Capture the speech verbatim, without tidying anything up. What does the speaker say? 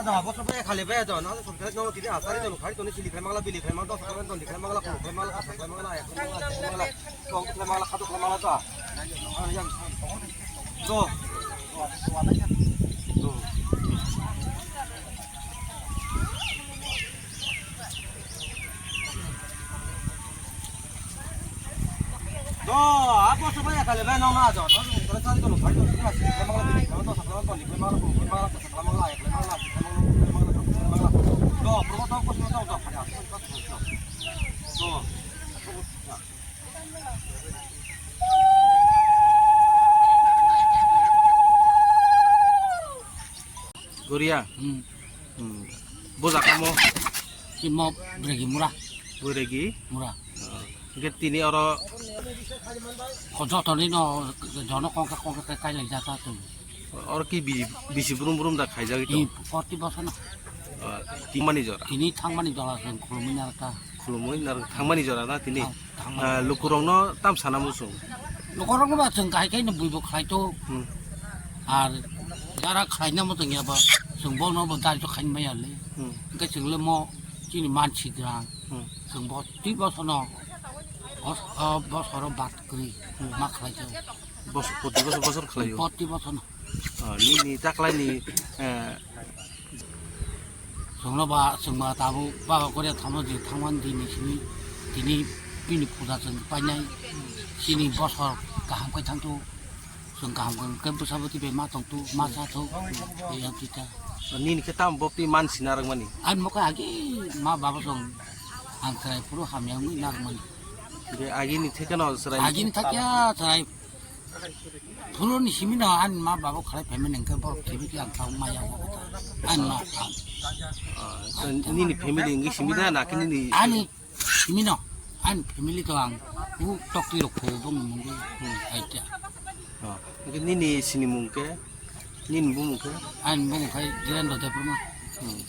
Da, bo sobai khali bai da, na so khalai no tini asari don khari don sili khlai mangla bili khlai mangla dos khlai don khlai mangla khlai mangla khlai mangla ya khlai mangla khlai mangla kong khlai mangla khadu khlai mangla da. Do. Do. Do, apo sobai khali bai nong na do. Sari don khari don sili khlai mangla bili khlai mangla dos khlai don khlai mangla khlai mangla khlai mangla khlai mangla khlai mangla. Do, promo to ko do do khari. Do. Goria. Hmm. Hmm. Boja kamo? Simo Bregi Mura. Bregi? Mura. Ah. Hingke tini oro. Ko joto ni no jono kongka kongka kai lai jata tu. Oro ki bi-, bisi brum brum da khaijak itu? I forty bosor no. Ah, tini mani jora? Tini thangmani jora seng khulumui narwkha. Khulumui narwk thangmani jora na tini? Thang-, thangmani. Ah, lukurokno tam sana muchung? Lukurokno ba chwng kahai khe no buibo khlai to. Hmm. Ar jara khlaina muchung ya ba chwng bono bo dai to khain maya le. Hmm. Hingke chwng le mo chini mansi grang. Hmm. Chwng bo twi bosono bos-, o bosoro bat kwrwi Hmm. ma khlai to. Bos-, proti bosor bosor khlaio? Proti bosor no. Ah, nini taklaini, eh, Chwngno ba, chwng ba tabuk baba Korea thangma je thangmani dini simi tini bini puja chwng painai. Chini bosor kaham khe thangthu. Chwng kaham khe bwsabo twi bai ma tongthu, ma chathu. Eyang tita. Nini khe tamo bo twi man sina rwngmani? Ani mokhe agi ma baba chwng ang chwrai phuru hamya wngwi narwkmani. Hingke agini thekheno chwrai? Agini thakya chwrai. Phuruni simi no ani ma baba khalai phaimani hingke borok khibi khe ang tamo maya o kotha. Ani ma ang. Ah, so nini family hingke simi da na khe nini? Ani simi no, ani family to ang u tokti rok kho bong mungwi Hmm. aita. Ah, hingke nini sini mung khe? Nini bumung khe? Ani bumung khai Jirendra Debbarma. Hmm.